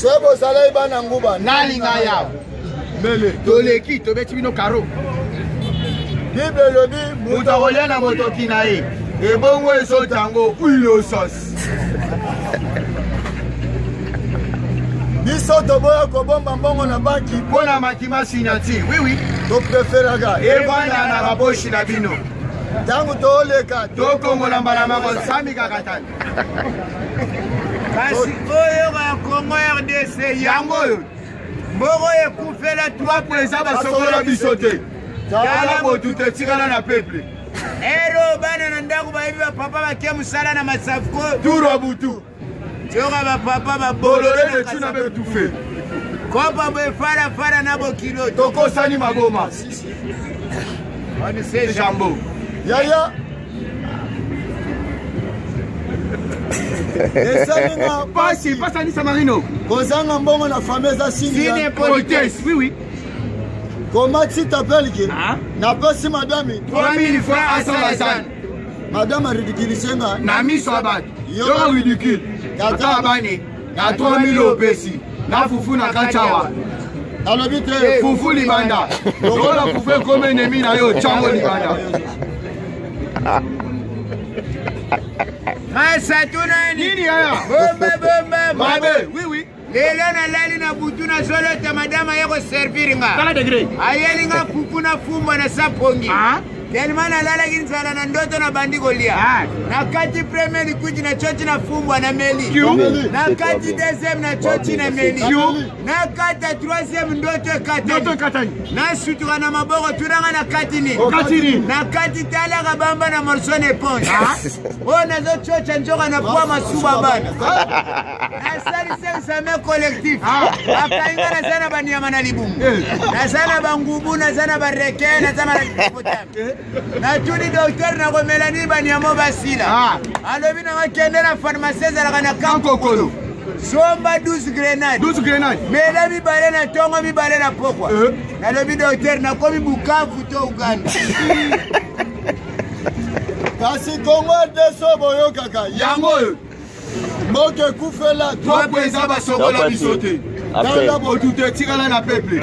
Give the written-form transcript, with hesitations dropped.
Soki bozalaki bana nguba nalinga yawo mbele toleki tobeti bino karo. Bible elobi moto akolia na motoki na ye ebongo esota yango huile sauce. Biso toboya kobomba mbongo na banki mpo na makima signature. Oui oui. Topreferaka evanda na baposhi na bino. Ntango tooleka tokongola mbala moko sami kaka tani. Kasi oyo ya Congo RDC yango oyo mbongo ekufela 3 po eza basokola biso te. Tala botu te etikala na peuple. Ero bana na ndako bayebi bapapa bake mosala na masafuko turu ya butu yoka bapapa babolole de tuna betufe kopa boye farafara na bokilo tokosani maboma jambo yaya esalinga pasi pasi anisa marino kozanga mbongo na famille eza signe politesse. Oui oui. Comment tu t'appelles ki napesi madame 3000 francs asala zani. Madame aridiculise nga na miso ya bato yoka ridicule tata bani na 3000 opesi na fufu na kati awa alobi te fufu libanda lokola fufu ekomi enemi na yo tyango libanda. Masa tunani nini yaya bomba bomba mabe. Oui oui. Lelo nalali na butu nazolota madame aye koservir nga tala degré ayeli nga fufu na fumbwa na sapongi tellement nalalaki nzala na ndoto na bandi kolia na kati premier likwiti na coti na fumbwa na meli na kati deuxième na coti na meli na kata troisième ndoto ekatani nasutuka na maboko tunanga na kati nini na kati talaka bamba na morceau na éponge oyo nazococa nzoka na pwa masuba bana nasalisi examen collectif akangi nga naza na banyama na libumu naza na bangubu naza na bareke naza na hippopotame natuni docteur nakomela nini banyama basila alobi nanga kende na pharmacie ezalaka na kankokolo somba 12 grenade 12 grenade mela mibale na ntongo mibale na pokwa nalobi docteur nakomi Bukavu to Uganda. Kasi Kongo RDC boyokaka yango oyo mboka ekufela 3 po eza basokola biso te tala botu te etikala na peuple.